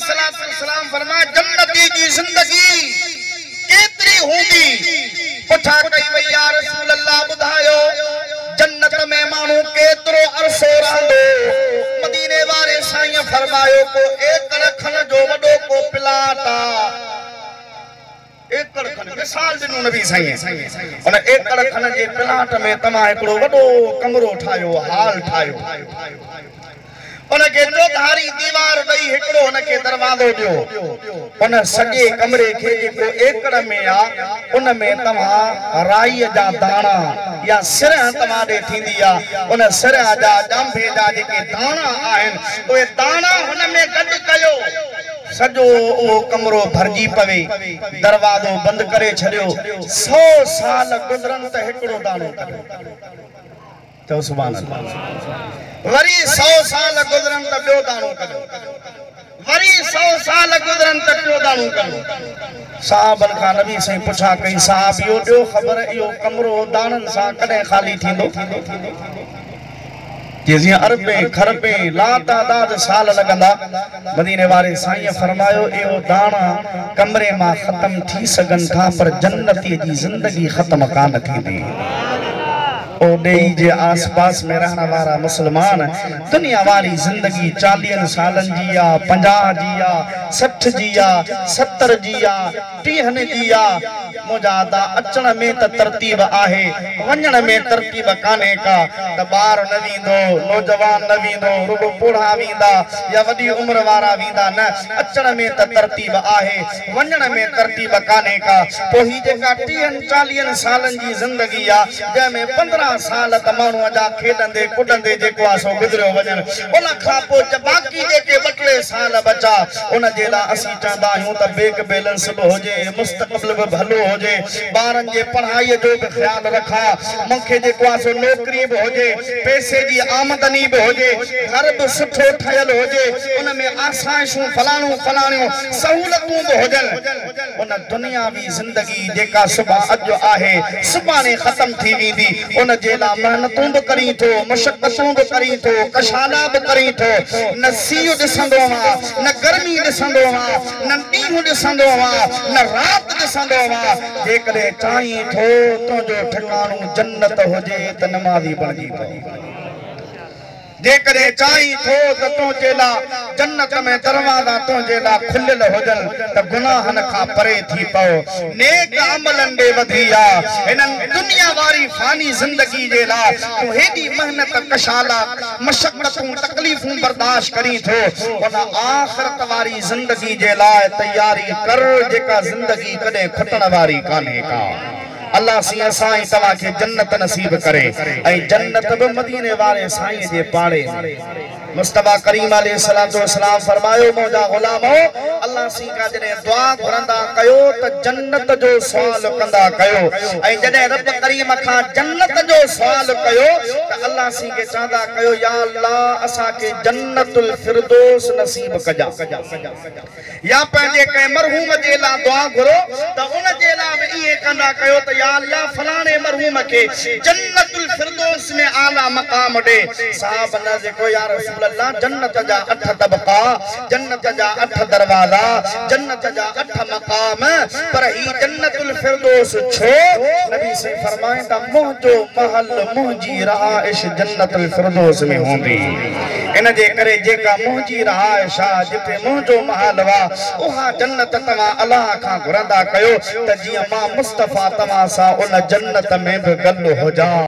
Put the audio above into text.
الصلوة والسلام فرمايو، جنتي جي زندگي ڪيتري هوندي؟ پڇا ڪئي وئي، يا رسول الله ٻڌايو جنت ۾ ماڻهو ڪيترو عرصو رهندو؟ مديني واري سائينء فرمايو، ڪو ايڪڙ کن جو وڏو ڪو پلاٽ آ. ايڪڙ کن مثال ڏنو نبي سائينء، ان ايڪڙ کن جي پلاٽ ۾ توهان هڪڙو وڏو ڪمرو ٺاهيو، هال ٺاهيو، ان کي چوڌاري ديوار ڏئي هڪڙو هن کي دروازو ڏيو، ان سڄي ڪمري کي جيڪو ايڪڙ ۾ آ، ان ۾ توهان رائيء جا داڻا يا سرنهن توهان ڏي ٿيندي آ، ان سرنهن جا ڄانڀي جا جيڪي داڻا آهن، اهي داڻا هن ۾ گڏ ڪيو. سڄو اهو ڪمرو ڀرجي پوي، دروازو بند ڪري ڇڏيو، سو سال گذرن ته هڪڙو داڻو ڪڍو. چئو سبحان الله. وري سو سال گذرن ته ٻيو داڻو ڪڍو. وري سو سال گذرن ته ٽيو داڻو ڪڍو. صحابن کان نبي سائين پڇا ڪئي، صحابيو ڏيو خبر اهو ڪمرو داڻن سان ڪڏهن خالي ٿيندو؟ جيئن اربين کربين لاتعداد سال لڳندا. مديني واري سائينء فرمايو، اهو داڻا ڪمري مان ختم ٿي سگهن ٿا پر جنتيء جي زندگي ختم ڪانه ٿيندي. او ڏيئي جي آس پاس ۾ رهڻ وارا مسلمان! دنيا واري زندگي چاليهن سالن جي آ، 50 جي آ، 60 جي آ، 70 جي آ، ٽيهن جي آ، منهنجا ادا اچڻ ۾ ته ترتيب آهي، وڃڻ ۾ ترتيب ڪانهي ڪا، ته ٻار نه ويندو، نوجوان نه ويندو، رڳو پوڙها ويندا يا وڏي عمر وارا ويندا، نه، اچڻ ۾ ته ترتيب آهي، وڃڻ ۾ ترتيب ڪانهي ڪا، پوء هي جيڪا ٽيهن چاليهن سالن جي زندگي آ، جنهن ۾ 15 سال ته ماڻهوء جا کيڏندي ڪڏندي جيڪو آ سو گذريو وڃن، ان کان پوء باقي جيڪي ٻه ٽي سال بچا، ان جي لاء اسين چوندا آهيون ته بيڪ بيلنس به هجي، مستقبل به ڀلو هجي، ٻارن جي پڙهائيء جو به خيال رکان، مون کي جيڪو آهي سو نوڪري به هجي، پئسي جي آمدني به هجي، گهر به سٺو ٺهيل هجي، ان ۾ آسائشون فلاڻو فلاڻيون سهولتون به هجن. ان دنياوي زندگي جيڪا صبح اڄ آهي، سڀاڻي ختم ٿي ويندي، ان جي لاء محنتون به ڪرين ٿو، مشقتون به ڪرين ٿو، ڪشالا به ڪرين ٿو، نه سيء ڏسندو آن، نه گرمي ڏسندو آن، نه ڏينهن ڏسندو آن، نه رات ڏسندو آن، جيڪڏهن چاهين ٿو تنهنجو ٺڪاڻو جنت هجي ته نمازي بڻجي پئو. جيڪڏهن چاهين ٿو ته تنهنجي لا جنت ۾ دروازا تنهنجي لا کليل هجن ته گناهن کان پري ٿي پئو، نيڪ عملن ڏي وڌي آ. هنن دنيا واري فاني زندگي جي لا تون هيڏي محنت، ڪشالا، مشقتون، تڪليفون برداشت ڪرين ٿو، ان آخرت واري زندگي جي لاء تياري ڪر جيڪا زندگي ڪڏهن کٽڻ واري ڪانهي ڪا. الله سائين اسان ۽ توهان کي جنت نصيب ڪري ۽ جنت به مديني واري سائين جي پاڙي ۾. مصطفيٰ ڪريم عليه الصلوة والسلام فرمايو، منهنجا غلامؤ! الله سائين کان جڏهن دعا گهرندا ڪيو ته جنت جو سوال ڪندا ڪيو ۽ جڏهن رب ڪريم کان جنت جو سوال ڪيو ته الله سائين کي چوندا ڪيو يا الله اسان کي جنت الفردوس نصيب ڪجان. يا پنهنجي ڪنهن مرحوم جي لا دعا گهرو ته ان جي لا به ائين ڪندا ڪيو ته يا الله فلاڻي مرحوم کي جنت الفردوس ۾ اعليٰ مقام ڏي. صحابن عرض ڪيو يا رسول الله جنت جا اٺ طبقا، جنت جا اٺ دروازا، جنت جا اٺ مقام، پر هي جنت الفردوس ڇو؟ نبي سائين فرمائين ته منهنجو محل، منهنجي رهائش جنت الفردوس ۾ هوندي. ان جي ڪري جيڪا منهنجي رهائش آ، جتي منهنجو محل آ، اها جنت توهان الله کان گهرندا ڪيو ته جيئن مان مصطفيٰ توهان سان ان جنت ۾ به گڏ هجان.